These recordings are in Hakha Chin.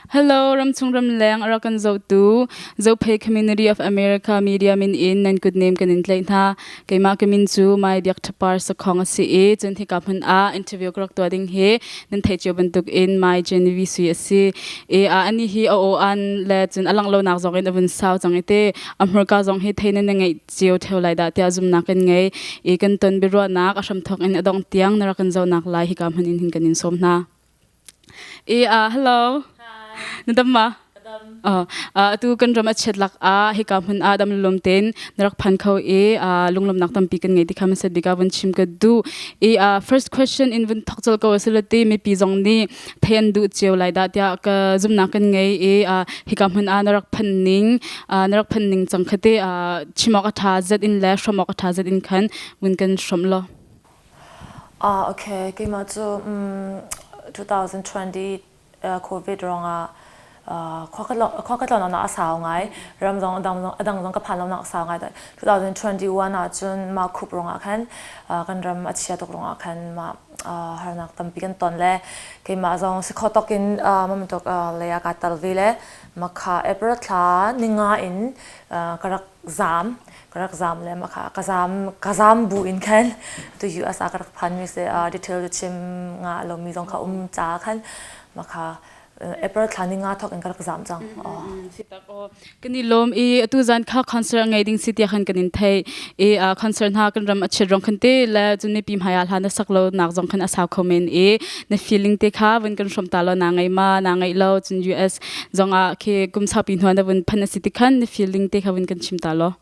Hello, ramchung ramleng a rak kan zohtu Zophei Community of America Media min in nan kutnem kan in tlaih hna. Keimah ka min cu Mai Biak Thapar Sakhong a si i cun hika hmun ah interview ka rak tuah ding hi nan theih cio bantuk in Mai Genevieve Sui a si. I ani hi a aw an le cun a langh lonak zong in a vun sau cang i te a hmurka zong hi thei nan ngeih cio theo lai dah tiah zumnak kan ngei. I kan ton biaruahnak a hramthawk in a dongh tiang na rak kan zohnak lai hika hmun in hin kan in sawm hna. E hello. Hi. Na dam ma? Ka dam. Atu kan ram a chiat lak ah hika hmun ah dam lom ten na rak phan kho i lunglomnak tampi kan ngei ti kha masat bika vun chim ka du. I first question in vun thok chol ko asilati mipi zong nih thei an duh cio lai dah tiah ka zumnak kan ngei i hika hmun ah na rak phan ning na rak phan ning cang khate chimok a tha zat in le hromok a tha zat in khan vun kan hrom lo. Ah, okay. Keimah cu 2020 COVID ruangah khua ka tlawn a sau ngai. Ram zong a dang zong ka phan lo nak a sau ngai. 2021 ah cun mah khup ruangah khan kan ram a chia tuk ruangah khan mah harnak tampi kan ton le keimah zong si kho tok in mah lei ah kaa tel ve le makha April thla ninga in ka rak zaam ka rak zaam le mah kha ka zaam ka zaam bu in khan tu US ah ka rak phan mi si detail cu chim nga lomi zong kha um ca khan mah kha April thla ni nga thok in ka rak zaam cang. Kan i lawm i atu zan kha concert ngei ding si tiah khan kan in thei i concert hna kan ram a chiat rong khan te le cun mipi hmai ah hla na sak lo nak zong khan a sau kho men i na feeling te kha vun kan hrom ta lo na ngei ma na ngeih lo cun US zong ah khi kum saupi hnu na vun phan a si ti khan na feeling te kha vun kan chim ta law.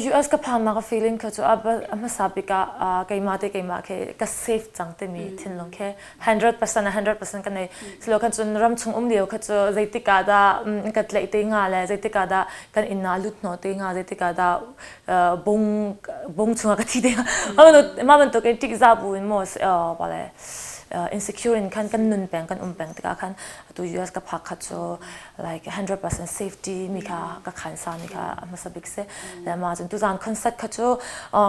US ka phannak a feeling kha cu a hmasa bik ah keimah te keimah khi ka safe cang timi thinlung khi 100% 100% ka nei. Silo khan cun ram chung um lio kha cu zeitik ah dah ka tlaih te hnga le zeitik ah dah kan inn ah lut hnawh te hnga zeitik ah dah bung bung chungah ka thi te hnga. Mah bantuk in ṭihzah bu in maw pale insecure in khan kan nun peng kan um peng tikah khan atu US ka phak kha cu like 100% safety mi kha ka khan sa mi kha a hmasa bik si le ma cun tuzan concert kha cu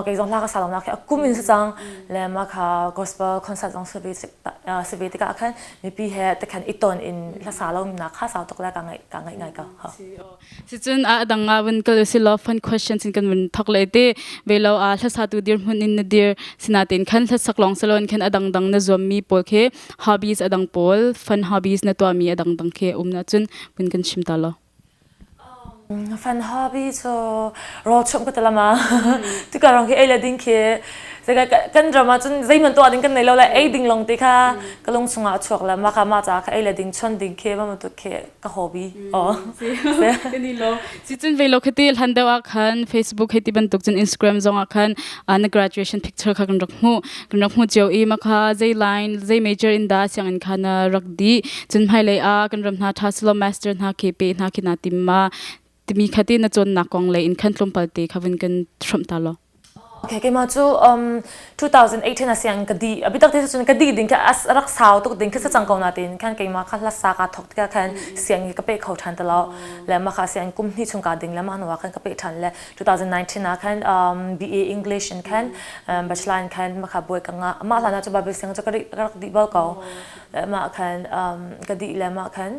kei zong hla ka sa lo nak khi a kum in si cang le ma kha gospel concert zong si ve tikah khan mipi he te khan i ton in hla sa lo nak kha sau tuk le ka ngai ka ngai ngai ka Sicun a dang ah vun kal si law fun questions in kan vun thok le te ve lo a hlasa tu dir hmun in na dir sinatin khan hlasak long salon khan adang dang na zuam mi pawl khi hobbies adang pawl fun hobbies na tuah mi adang dang khi um na cun vun kan chim ta lo. Fun hobby cu rawl chumh ka telama tuka rong khi ei le ding khi kan ram ah cun zeihmanh tuah ding kan nei lo le ei ding long te kha ka lung chungah a chuak le maka ma ca kha ei le ding chon ding khi ma tuk khi ka hobby oh ni lo si cun ve lo khati hlan deuh ah khan Facebook hei ti bantuk cun Instagram zong ah khan na graduation picture kha kan rak hmu kan rak hmu cio i makha zei line zei major in da sianginn kha na rak di cun hmailei ah kan ram hna tha silo master hna khi pe hna khi na tim ma timi khati na cawnnak kong le in khan tlawmpal te kha vun kan hramh ta lo Okay, keimah cu 2018 a siang ka di a bitak te cun ka di ding kha as rak sau tuk ding kha sa cang ko na tin khan keimah kha hlasa ka thok tikah khan siang hi ka pe kho than ta lo le ma kha siang kum hnih chung ka ding le ma hnu ah khan ka pe than le 2019 ah khan BA English in khan bachelor in khan ma kha buai ka nga ma hlan ah cu Bible siang cu ka rak di bal ko le ma khan ka di le ma khan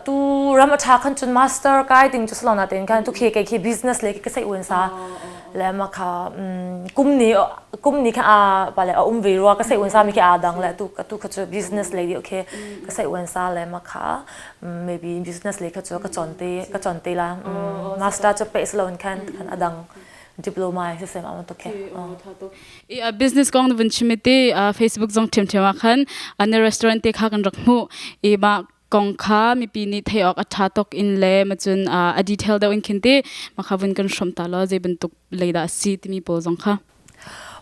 tu ram a tha khan cun master kai ding cu salona ten khan tu khi ke khi business le ka sei un sa le ma kha kum ni kum ni kha a pa le a um ve rua ka sei un sa mi khi a dang le tu tu kha cu business lady okay ka sei un sa le ma kha maybe business le kha cu ka chon te ka chon te la master chu pe salon khan khan adang diploma si sem am to ke I business kong na vun chim te Facebook zong ṭhiamṭhiam ah khan na restaurant te kha kan rak hmuh i mah kong kha mipi nih theih awk a ṭha tuk in le macun a detail deuh in khin te mah kha vun kan hrawm ta law zei bantuk lei dah a si timi pawl zong kha.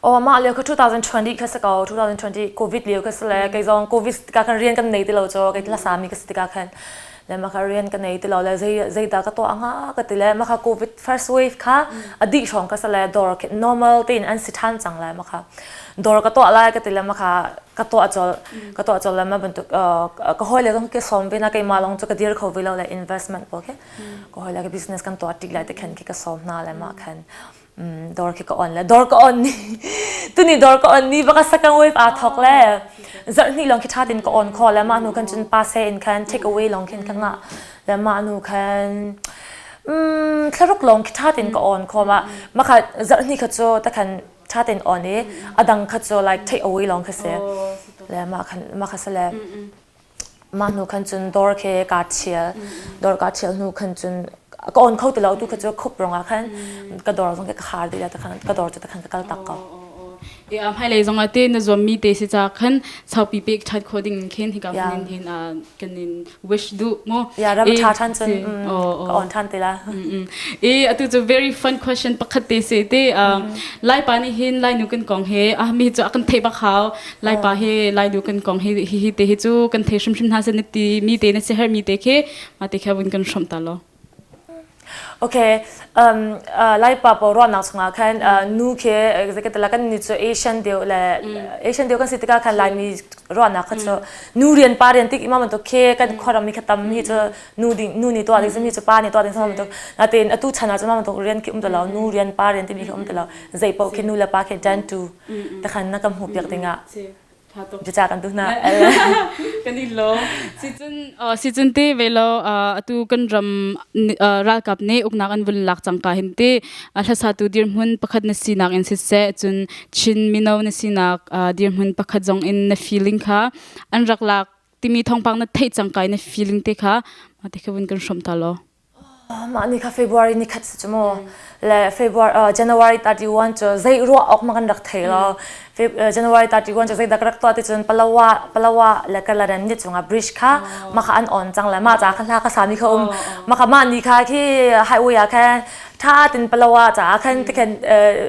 Oh mah lio kha 2020 kha si ko 2020 COVID lio kha si le kei zong COVID ka kan rian kan nei ti lo cho kei hlasa mi ka si tikah khan le mah kha rian ka nei ti lo le zei zeidah ka tuah hnga ka ti le mah kha COVID first wave kha a dih hrawng ka si le dawr khi normal tein an si ṭhan cang le mah kha dawr ka tuah lai ka ti le mah kha ka tuah colh ka tuah colh le mah bantuk ka hawi le zong ke sawm ve na keimah lawng cu ka dir kho ve lo le investment pawl khi ka hawi le ka business kan tuah ṭi lai ti khan khi ka sawm hna le mah khan. Dawr khi ka on le dawr ka on ni tuni dawr ka on ni baka second wave aa thok le zarh hnih lawng khi tha tin ka on kho le mah hnu khan cun pa se in khan take away lawng khin ka ngah le mah hnu khan thlaruk lawng khi tha tin ka on kho ma ma kha zarh hnih kha cu ta khan tha tin on i adang kha cu like take away lawng kha si le mah khan mah kha si le Mah hnu khan cun dawr khi kaa ṭhial. Dawr kaa ṭhial hnu khan cun ka on kho ti lo tu kha cu khup ruangah khan ka dawr zong khi ka khar dih le ka dawr cu takhan ka kal tak ko. E hmailei zong ah te na zuammi te si ca khan saupi pek ṭhat khawh ding in khin hika hmun in hin kan in wish duh mu. Ya ram ṭha ṭhan cun ka on ṭhan te la. E atu cu very fun question pakhat te se te Lai pa nih hin Lai nu kan kong he ah mi cu a kan theih bak hau. Laipa he Laidu kan kong hi hi hi te hi cu kan thei hrimhrim hna sen ti mi te na si her mi te khi ma te kha vun kan hrom ta lo. Okay, Laipa pawl ruahnak chungah khan nu khi zeikatala kan ni cu Asian deuh le Asian deuh kan si tikah khan Laimi ruahnak kha cu nu rian pa rian tik imam bantuk khi kan khuaram mi kha tam hi cu nu ding nu nih tuah ding simi cu pa nih tuah ding sama bantuk natin atu chan ah cu ma bantuk rian khi um ti lo nu rian pa rian timi khi um ti lo zei paoh khi nu le pa khi dan tu takhan na kan hmuh piak dingah bica kan duh na kan i lo sicun sicun te ve lo atu kan ram ralkap nih uknak an vun lak cang ka hin te hlasatu dirhmun pakhat na sinak in siseh cun Chin mino na sinak dirhmun pakhat zong in na feeling kha an rak lak timi thawngpang na theih cang kai na feeling te kha ma te kha vun kan hrom ta lo Mah ni kha February ni khat si cu mu. Le February January 31 cu zei ruah awk ma kan rak thei lo. January 31 cu zeidah ka rak tuah ti cun Palawa Palawa le Kaladan ni cungah bridge kha mah kha an on cang le mah ca kha hla ka sami kha um. Mah kha mah ni kha khi highway ah khan tha tin Palawa caah khan tikhan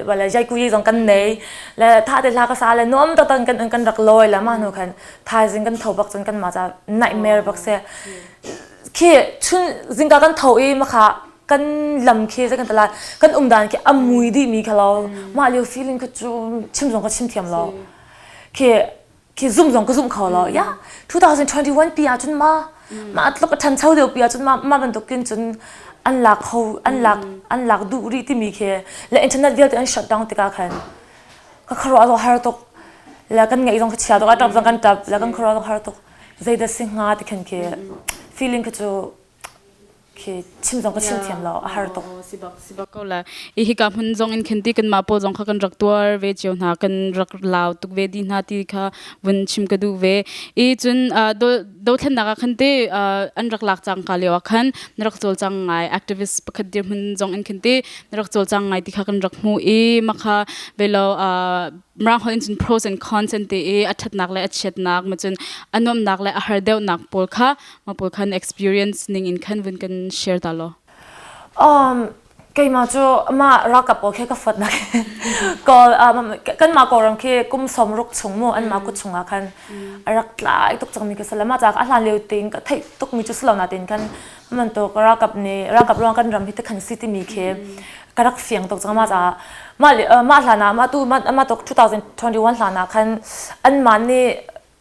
wala jaikuyi zong kan nei. Le tha te hla ka sa le nuam taktak kan kan rak lawi le mah hnu khan thaizing kan tho bak cun kan mah ca nightmare bak si. Khi chun zingka kan tho i makha kan lam khi kan tala kan umdan khi a mui dih mi kha lo mah lio feeling kha cu chim zong ka chim thiam lo khi khi zum zong ka zum kho lo ya 2021 pi ah cun ma ma tluk a ṭhancho deuh pi ah cun ma ma bantukin cun an lak kho an lak an lak duh rih timi khi le internet vialte an shut down tikah khan ka khuaruah zong har tuk le kan ngaih zong ka chia tuk a ṭap zong kan ṭap le kan khuaruah zong har tuk zeidah si hnga ti khan khi feeling kha cu khi chim zong ka chim thiam lo a har tuk si bak si bak ko la i hika hmun zong in khin ti kan mah pawl zong kha kan rak tuar ve cio hna kan rak lau tuk ve di hna ti kha vun chim ka duh ve i cun dothlennak ah khan te an rak lak cang ka lio ah khan na rak cawlcang ngai activist pakhat dirhmun zong in khin ti na rak cawlcang ngai ti kha kan rak hmu i makha velo Mirang holh in cun pros and cons an ti i a ṭhatnak le a chiatnak ma cun a nuamhnak le a har deuhnak pawl kha ma pawl khan experience ning in khan vun kan share ta law. Keimah cu mah ralkap pawl khi ka fuatnak kawl kanmah Kawlram khi kum 60 chung mu anmah kut chungah khan a rak tlai tuk cangmi ka si le mah caah a hlan lio tein ka theih tukmi cu si lo natin khan bantuk ralkap nih ralkap ruang kan ram hi tikhan si timi khi ka rak fiang tuk cang mah caah mah mah hlan ah mah tu mah tuk 2021 hlan ah khan anmah nih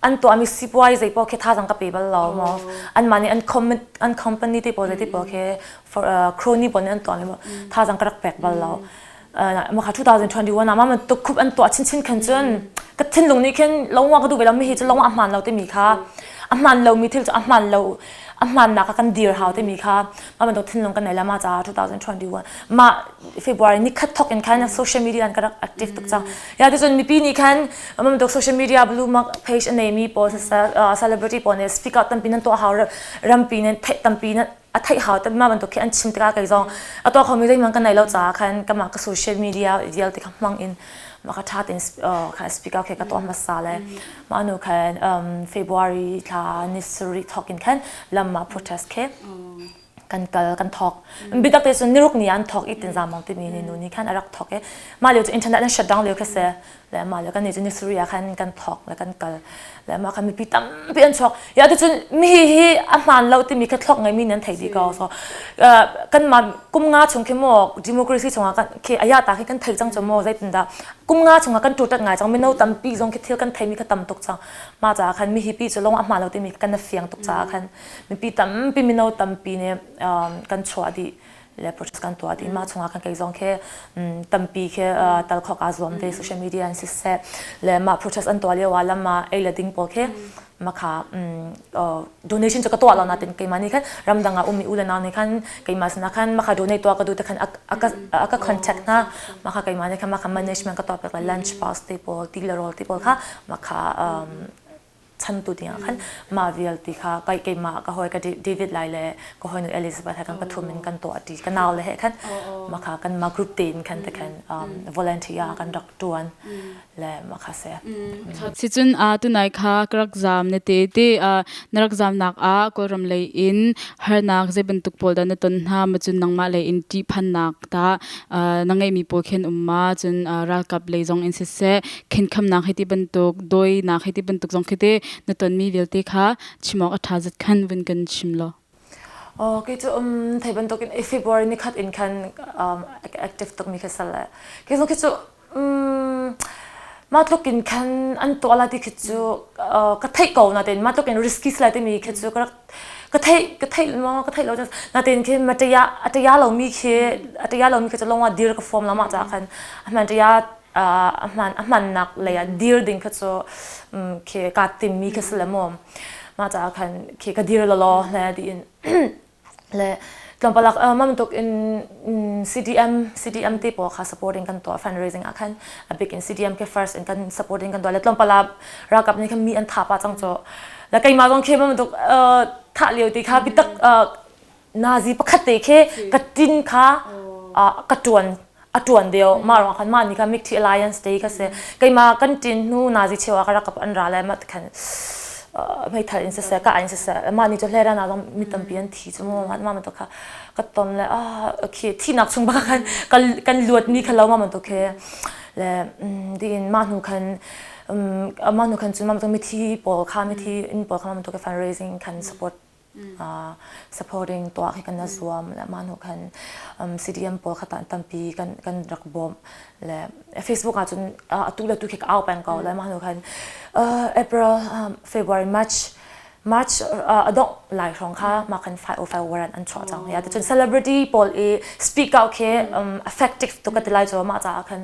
an tuahmi sipuai zei paoh khi thazang ka pe bal lo maw anmah nih an an company te pawl zei te pawl khi for crony pawl nih an tuahmi thazang ka rak pek bal lo mah kha 2021 ah mah bantuk khup an tuah chinchin khan cun ka thinlung nih khin longwa ka duh ve lo mi hi cu longwa a hmaan lo timi kha a hmaan lomi thil cu a hmaan lo a hmaannak ah kan dir hau timi kha mah bantuk thinlung kan nei la mah caah 2021 mah February ni khat thok in khan social media an ka rak active tuk cang ya ti cun mipi nih khan mah bantuk social media blue mark page a neimi pawl celebrity pawl nih speak out tampi nan tuah hau rampi nan theih tampi nan a theih hau te mah bantuk khi an chim tikah kei zong a tuah khomi zeihmanh kan nei lo caah khan kamah ka social media vialte kha hmang in mah kha ṭha tein kha speak out khi ka tuah hmasa le mah nu khan February thla ni sarih thawk in khan lam ah protest khi kan kal kan thawk bitak te cun niruk ni an thawk i tinzamong timi ni nu nih khan a rak thawk i mah lio cu internet an shut down lio kha si le mah le kan nih cu ni sarih ah khan kan thawk le kan kal le mah khan mipi tampi an chuak ya ti cun mi hi a hmaan lo timi kha thlok ngeimi nan thei dih ko so kan mah kum nga chung khi maw democracy chungah kan khi aya ta khi kan thei cang cu maw zeitindah kum nga chungah kan tutat ngai cang mino tampi zong khi thil kan theimi kha tam tuk cang mah caah khan mi hi pi cu lawng a hmaan lo timi kan na fiang tuk caah khan mipi tampi mino tampi nih kan chuah dih. Le protest kan tuah ti mah chungah kan kei zong khi tampi khi tal khok aa zuam ve social media in siseh le mah protest an tuah lio ah lam ah ei le ding pawl khi makha donation cu ka tuah lo natin keimah nih khan ramdang ah ummi u le nau nih khan keimah sinah khan makha donate tuah ka duh te khan a ka contact hna makha keimah nih khan makha management ka tuah pek le lunch box te pawl ti le rawl te pawl kha makha chantu dingah khan mah vialte kha kai keimah ka hawi ka David lai le ka hawinu Elizabeth he kan pathum in kan tuah ti ka nau le he khan makha kan ma group te in khan te khan volunteer kan rak tuan le makha se. Sicun a tunai kha ka rak zam na te te na rak zam nak ah Kawlram lei in harnak zei bantuk pawl dah na ton hna ma cun nangmah lei in ṭihphannak tah na ngeihmi pawl khin um ma cun ralkap lei zong in siseh khenkhamnak hei ti bantuk dawinak hei ti bantuk zong khi te na tonmi vialte kha chim awk a ṭha zat khan vun kan chim law. Oh, kei cu um thei bantukin February ni khat in khan um, active tukmi kha sal le kei zong khi cu um, mah tluk in khan an tuah la ti khi cu ka theih ko natin mah tluk in risky sila timi khi cu ka rak ka theih ka theih ma ka theih lo natin khi mataya ataya lo mi khi ataya lo mi khi cu longwa dir ka form lama cha khan ahman taya ahman ahman nak lei ah dir ding kha cu khi ka tim mi kha sile mo ma cha khan khi ka dir lo lo le di in Le tlawmpal ah mah bantuk in CDM CDM te pawl kha supporting kan tuah fundraising ah khan a bik in CDM ke first in kan supporting kan tuah le tlawmpal ah ralkap nih khan mi an thah pah cang cu le keimah zong khi mah bantuk thah lio ti kha bitak nazi pakhat te khi ka tin kha ka tuan a tuan deuh mah ruang khan mah ni kha Mikthi Alliance Day kha si keimah kan tin hnu nazi cheu ah ka rak an ra le mah khan meithal in siseh ka in siseh mah ni cu hlera na zong mi tampi an thi cu mu mah ma to kha ka tom le ah khi thinak chung bak khan kan kan luat ni kha lo ma man to khe le din mah hnu khan mah hnu khan cun mah to mithi pawl kha mithi in pawl kha ma to ke fundraising khan support supporting tuah khi kan zuam le mah hnu khan CDM pawl kha tampi kan kan rak bawmh le Facebook ah cun atu le tu khi ka au peng ko le mah hnu khan April February March March a dongh lai hrawng kha mah khan 505 warrant an chuah cang ya cun celebrity pawl i speak out khi effective tuk ka ti lai cu mah caah khan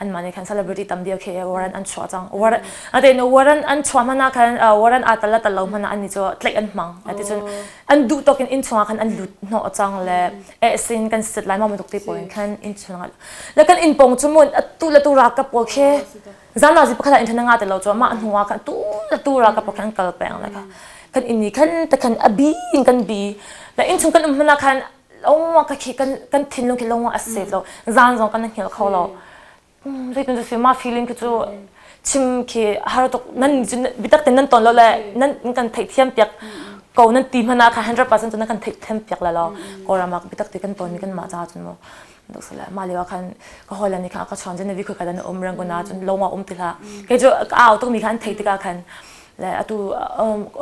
anmah nih khan celebrity tam deuh khi warrant an chuah cang warrant ate no warrant an chuah hmanh ah khan warrant aa tal tal lo hmanh ah an nih cu tlaih an hmang ati cun an duh tawk in inn chungah khan an lut hnawh cang le eh sin kan sit lai ma bantuk te pawl in khan inn chungah le kan inn pong cu mun atu le tu ralkap pawl khi zan zi pakhat ah internet nga te lo chu mah hnu ah khan tu le tu ralkap pawl khan kal peng le kha kan inn ni khan ta khan a bi in kan bi le inn chung kan um hmanh ah khan lawng ka khi kan kan thinlung khi lawng a set lo zan zong kan hngilh kho lo zeitin cu ma feeling khi cu chim khi har tuk nan bitak ten nan ton lo le nan kan theihthiam piak ko nan ti hmana kha 100% cu nan kan theihthiam piak la lo kawlram ah bitak ti kan ton mi kan mah ca cun mu dok sala ma lewa khan ka hola ni kha ka chon jen vi khoi ka dan um rang ko na cun longwa um ti hla ke cu ka au tuk mi kha an thei tikah khan le atu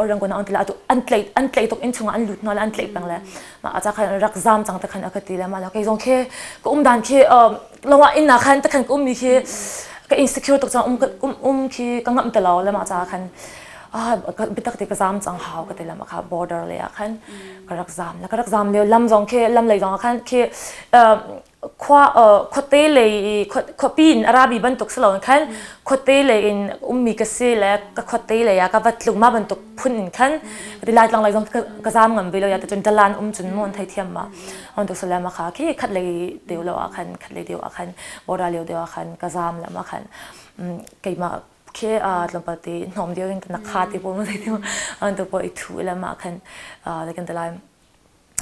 orang ko na on tila atu an tlei an tlei tuk in chungah an lut hna le an tlei peng le ma acha khan rak zam cang te khan aka ti le ma la kei zong khi ka um dan khi lawng in na khan te khan ka um mi khi ka insecure tuk cang um um um khi ka ngam te lo le ma cha khan ah bitak te ka zam cang hau ka te la ma kha border le ah khan ka rak zam la ka rak zam leo lam zong khi lam lei zong khan khi khua khuate lei i khuapi in Arabi bantuk si loin khan khuate lei in ummi ka si le ka khuate lei ah ka va tlung ma bantuk phun in khan ti Laitlang lei zong ka zaam ngam ve lo ya cun dalan um cun mu an thei thiam ma on tu sale ma kha khi khat lei deu lo ah khan khat lei deu ah khan bora leo deu ah khan ka zaam le ma khan keimah khi tlawmpal ti hnom deu in na kha ti pawl ma thei an tu po i thu le ma khan le kan te lai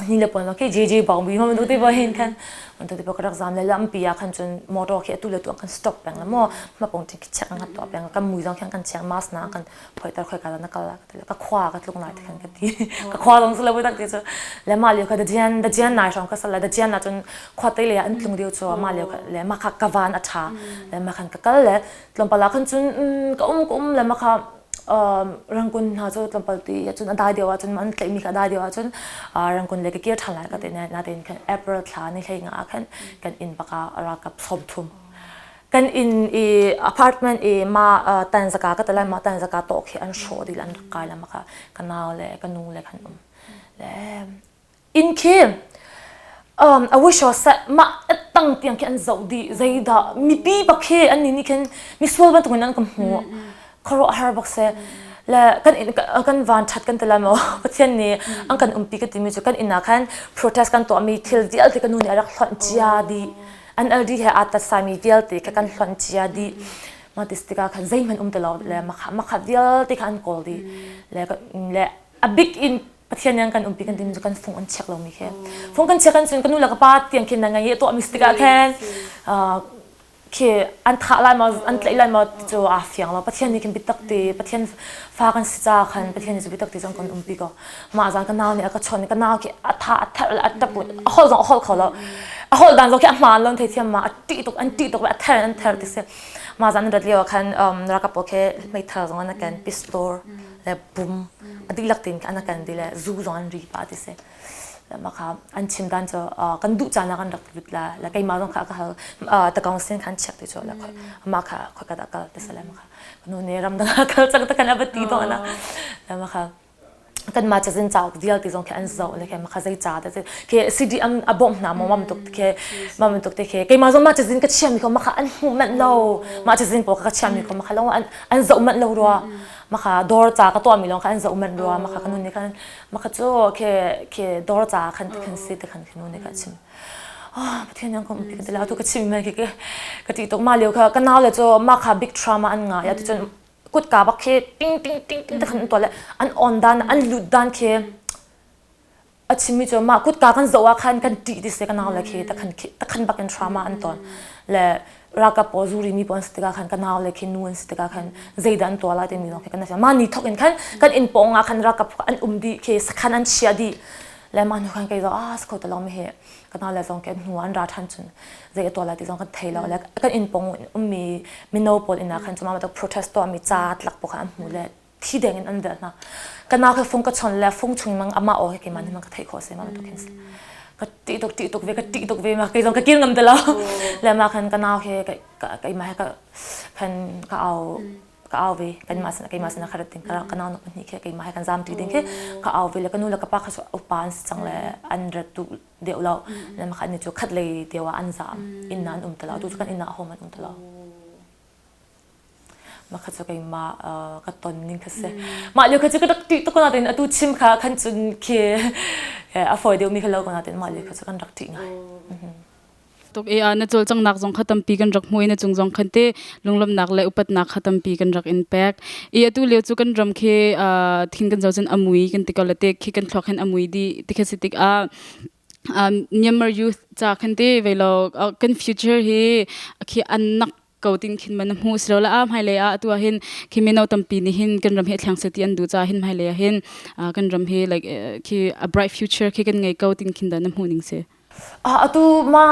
ni le pon ke JJ bang bi ma tu te ba hin khan an tu te ba ka rak zam le lampi ah khan cun motor khi atu le tu kan stop peng le mo ma pong tin check an to peng kan mui zong khan kan check mask na kan phoi tar khoi ka na kal ka te ka khwa ka tlung lai te khan ka ti ka khwa dong sala tak ti chu le ma liu kha da jian da jian nai rong ka sala da jian na cun khwa te le an tlung diu chu ma liu kha le ma kha ka van a tha le ma khan ka kal le tlawmpal ah khan cun ka um ka um le ma kha Rangoon hna cu tlawmpal ti cun a dai deuh ahcun an tlaihmi kha a dai deuh ahcun Rangoon le ka kir ṭhan lai ka ti nain khan April thla ni hlei nga ah khan kan inn bak ah ralkap 30 kan inn i apartment i ma tanzaka ka ti lai ma tanzaka tawh khi an hrawh dih an rak kai la ma kha ka nau le ka nu le khan um le inn khi. A wish seh mah tang tiang khi an zoh dih zeidah mipi bak khi an nih nih khin misual bantuk in an ka hmuh khuaruahhar bak si le kan inn kan van ṭhat kan ti lai maw Pathian nih an kan umpi ka timi cu kan inn ah khan protest kan tuahmi thil vialte ka nu nih a rak hlonh cia dih NLD he aa tatsaimi vialte kha kan hlonh cia dih mah ti tikah khan zeihmanh um ti lo le makha makha vialte kha an kawl dih le le a bik in Pathian nih an kan umpi kan timi cu kan fung an check lomi khi fung kan check kan cun ka nu le ka pa tiang khin na ngai i tuah mi tikah khan khi an thah lai maw an tlaih lai maw ti cu aa fiang lo Pathian nih khin biatak ti Pathian fa kan si ca khan Pathian nih cu biatak ti cun kan umpi ko mah zan ka nau nih a ka chon ka nau khi a tha a therh le a tap a holh zong a holh kho lo a holh dan zong khi a hmaan lo thei thiam ma a ṭih tuk an ṭih tuk a ther an ther ti si mah zan rat lio ah khan ralkap pawl khi meithal zong an ken pistol le bum a dihlak tein an kan ti le zu zong an ri pah ti si mah kha an chim dan cu kan duh caan ah kan rak lut la le keimah zong kha ka hal takong sin khan check ti cu le mah kha khoi ka dah kal ti si le mah kha nu nih ramdang ah kal cang ta kan ava ti to na le mah kha kanmah cazin cauk vialte zong khi an zoh le khi mah zei ca te khi CDM a bawmh hna maw mam tuk khi mam tuk te khi keimah zong mah cazin ka chiami ko mah kha an hmu manh lo mah cazin pawl ka chiami ko mah kha lo an an zoh manh lo rua maka dawr ca ka tuahmi lawng kha an zoh manh rua maka ka nu nih khan maka cu khi khi dawr ca khan ti khan si ti khan khi nu nih kha chim ah pathian yang kom pi ka tila tu ka chim mai khi ka ti tuk ma lio kha ka nau le cu ma kha big trauma an nga ya tu cun kutka bak khi ting ting ting ting te khan an tuah le an on dan an lut dan khi A chimmi cu mah kutka kan zoh ah khan kan ṭih ti si ka nau le khi takhan takhan bak in trauma an ton le ralkap pawl zuri mi pawl an si tikah khan ka nau le khi nu an si tikah khan zeidah an tuah lai timi zong khi kan mah ni thok in khan kan inn pawng ah khan ralkap an um dih khi sakhan an chia dih le mah hnu khan kei zong ah si kho ti lo mi hi ka nau le zong khi an hnu an ra ṭhan cun zei a tuah lai ti zong kan thei lo le kan inn pawng ummi mino pawl inn ah khan cu mah protest tuahmi ca tlak pawl kha an hmu le thi deng in an velh hna ka nau he fung ka chon le fung chung mang amah aw he keimah nih ka theih khawh se ma bantuk hin ka ṭih tuk ṭih tuk ve ka ṭih tuk ve ma kei zong ka kir ngam te lo le ma khan ka nau he keimah he ka khan ka au ka au ve kanmah sin keimah sin kha ting ka nau nak pahnih khi keimah he kan zam ti ding khi ka au ve le ka nu le ka pa kha upa an si cang le an rat tu deuh lo le ma khan ni cu khat lei deuh ah an zam inn an um te lo tu cu kan inn ah home an um te lo Mah kha cu keimah ka ton ning kha si. Mah lio kha cu ka rak ṭih tuk ko nain atu chim kha khan cun khi a fawi deuhmi kha lo ko nain mah lio kha cu kan rak ṭih ngai. Tuk i na cawlcanghnak zong kha tampi kan rak hmu i na cung zong khan te lunglawmhnak le upatnak kha tampi kan rak in pek. I atu lio cu kan ram khi thin kan zo cun a mui kan ti ko le te khi kan thluak hin a mui dih ti kha si tikah Myanmar youth ca khan te vei lo kan future hi khi an nak ko tin khin man hmu si lo la hmailei ah atu ah hin khi mino tampi nih hin kan ram hi thlang se ti an du cha hin hmailei ah hin kan ram hi like khi a bright future khi kan ngei ko tin khin da na hmu ning si Atu ma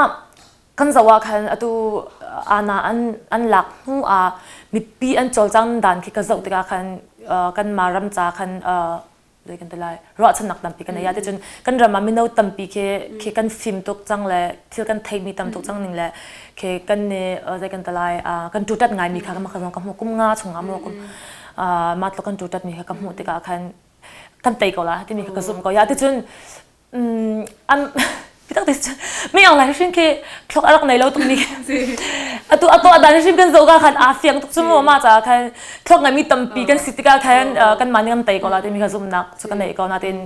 kan zoh ah khan atu ana an an lak hnu ah mipi an cawlcang dan khi ka zoh tikah khan kan ma ram ca khan zei kan ti lai ruahchannak tampi kan nei ah ticun kan ram ah mino tampi khi khi kan fim tuk cang le thil kan theimi tam tuk cang ning le khi kan ni zei kan ti lai kan tutat ngaimi kha ka zong ka hmuh kum nga chung ah maw kum ma tluk kan tutat mi kha ka hmuh tikah khan kan tei ko la timi kha ka zumh ko ya ticun an bitak te mi ang lai hrim khi thlok a rak nei lo tuk ni atu atu adan hrim kan zoh ka khan a fiang tuk chu mu ma cha khan thlok ngai mi tampi kan si tikah khan kan ma ning kan tei ko la timi kha zumnak chu kan nei ko na tin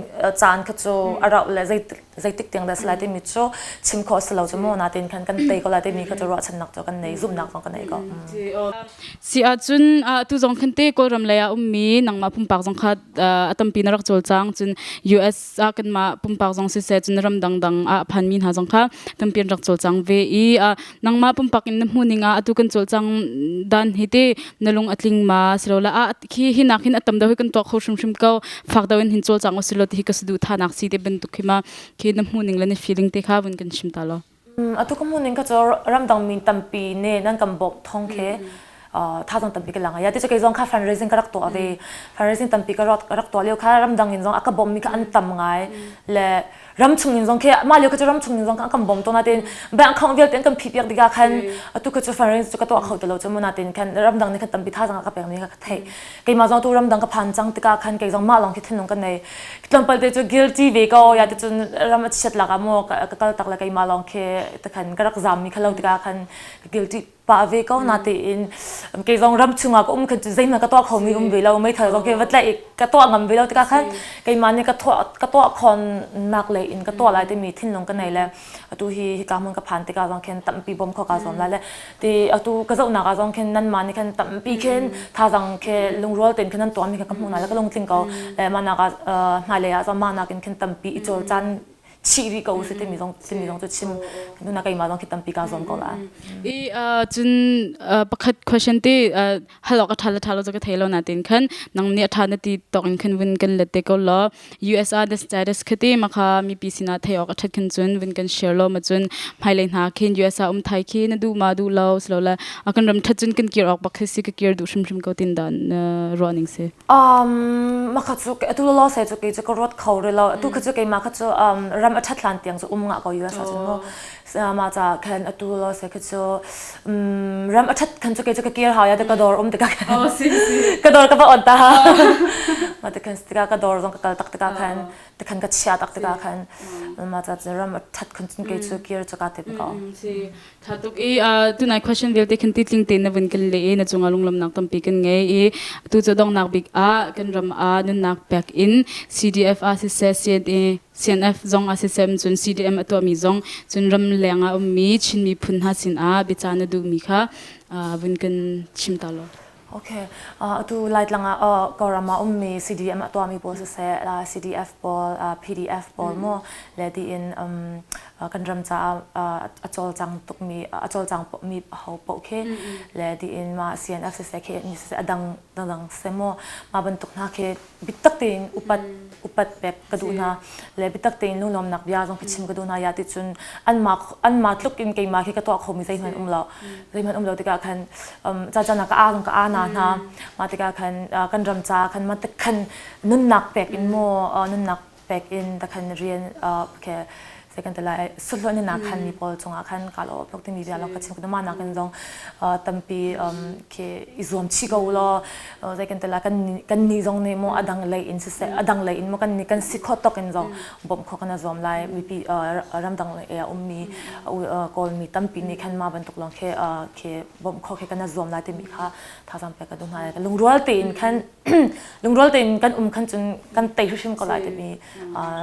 caan kha chu a rau le zei zeitik tiang dah salai timi cu chim khawh si lo chu mu na tin khan kan tei ko la timi kha chu ruahchannak chu kan nei zumnak zong kan nei ko Si ahcun tu zong khan te Kawlram lei ah ummi nangmah pumpak zong kha a tampi na rak cawlcang cun US ah kanmah pumpak zong siseh cun ram dangdang ah a phanmi hna zong kha tampi an rak cawlcang ve i nangmah pumpak in na hmuh ning ah atu kan cawlcang dan hi te na lung a tling ma silola ah khi hi nak hin a tam deuh hi kan tuah kho hrimhrim ko fak deuh in hin cawlcang usilo ti hi ka saduhthahnak si te bantuk khi ma khi na hmuh ning le na feeling te kha vun kan chim ta lo Atu ka hmuh ning kha cu ramdang mi tampi nih nan kan bawmh thawng khi. Thazang tampi ka lang ya ti chu kei zong kha fundraising ka rak tuah ve. Fundraising tampi ka rak rak tuah lio kha ramdang in zong a ka bawm mi kha an tam ngai. Le ram chung in zong khi mah lio kha cu ram chung in zong kan kan bawm to natin bank account vialte an kan phih piak tikah khan atu kha cu fundraising cu ka tuah kho ti lo cu mu natin khan ramdang nih khan tampi thazang a ka pek mi kha ka theih. Keimah zong tu ramdang ka phan cang tikah khan kei zong mah lawng khi thinlung ka nei. Tlawmpal te cu guilty ve ko ya ti cun ram a chiat lak ah maw ka kal tak le keimah lawng khi takhan ka rak zam mi kha lo tikah khan guilty pah ve ko na tiin kei zong ram chungah ka um khan cu zeihmanh ka tuah kho mi um ve lo meithal zong khi va tlaih ka tuah ngam ve lo tikah khan keimah nih ka tuah ka tuah khon nak lei in ka tuah lai timi thinlung ka nei le atu hi hika hmun ka phan tikah zong khin tampi bawm kho ka zuam lai le ti atu ka zohnak ah zong khin nanmah nih khan tampi khin thazang khi lungrual tein khin nan tuah mi kha ka hmuh hna le ka lungtling ko le mah nak ah hmailei ah zong mah nakin khin tampi i cawl caan chih rih ko si timi zong timi zong cu chim nuna keimah zong khi tampi kaa zuam ko la. I cun pakhat question te hal awk a ṭha le ṭha lo cu ka thei lo natin khan nang nih a ṭha na ti tawk in khan vun kan let te ko law USA the status khati makha mipi sinah thei awk a ṭhat khin cun vun kan share lo ma cun hmailei hna khin USA um thai khi na duh ma duh lo silo le a kan ram ṭhat cun kan kir awk bak khi si ka kir duh hrimhrim ko tin dan ruah ning si. Um makha cu atu lo se cu kei cu ka ruat kho re lo atu kha cu keimah kha cu um ram a ṭhat hlan tiang cu um ngah ko US ah cun mu mah ca khan atu lo se kha cu ram a ṭhat khan cu kei cu ka kir hau ya ka dawr um tikah khan ka dawr ka va on ta ma te khan tikah ka dawr zong ka kal tak tikah khan te khan ka chia tak tikah khan mah ca cu ram a ṭhat khan cun kei cu kir cu ka tim ko. Tha tuk i tunai question vialte khan titling tein na vun kan leh i na cungah lunglamnak tampi kan ngei i atu cu donghnak bik ah kan ram ah nunnak pek in CDF ah siseh CNA CNF zong ah siseh cun CDM a tuahmi zong cun ram leng ah ummi Chin miphun hna sinah biaca na duhmi kha vun kan chim ta law. Okay. Atu Laitlang ah Kawlram ah ummi CDM a tuahmi pawl siseh, CDF pawl, PDF pawl mu le tiin kan ram caah a cawlcang tukmi a cawlcang mi ho paoh khi le tiin mah CNF siseh khi siseh a dang dang siseh mu mah bantuk hna khi biatak tein upat upat pek ka duh hna le biatak tein lunglawmnak bia zong khi chim ka duh hna ya ti cun anmah anmah tluk in keimah khi ka tuah khomi zeihmanh um lo zeihmanh um lo tikah khan ca caan ah ka aa zong ka aa na hna mah tikah khan kan ram ca khan mah khan nunnak pek in maw nunnak pek in ta khan rian ke second lai sulhlawh ni nak khan mi pawl cungah khan ka lo tluk timi bia lo ka chim ma nak in zong tampi khi i zuam chi ko law zei kan tela kan kan ni zong nih mo adang lei in siseh adang lei in mo kan ni kan si kho tok in zong bawmh kho kan zuam lai mipi ramdang lei ummi kawlmi tampi nih khan ma bantuk lawng khi khi bawmh kho khi kan zuam lai timi kha thazang pek ka duh hna lungrual tein khan lungrual tein kan um khan cun kan tei hrimhrim ko lai timi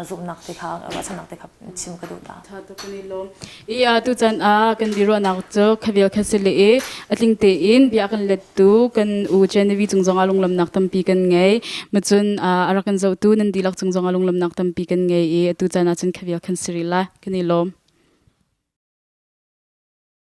zumhnak te kha ruahchannak te kha chim ka duh ta. Tha tuk kan i lawm. I tu chan ah kan biaruahnak cu khavel kha si le i a tling tein bia kan lettu kan u Genevieve cung zong ah lunglamnak tampi kan ngei. Macun a rak kan zohtu nan dihlak cung zong ah lunglamnak tampi kan ngei i atu chan ah cun khavel khan si rih la kan i lawm.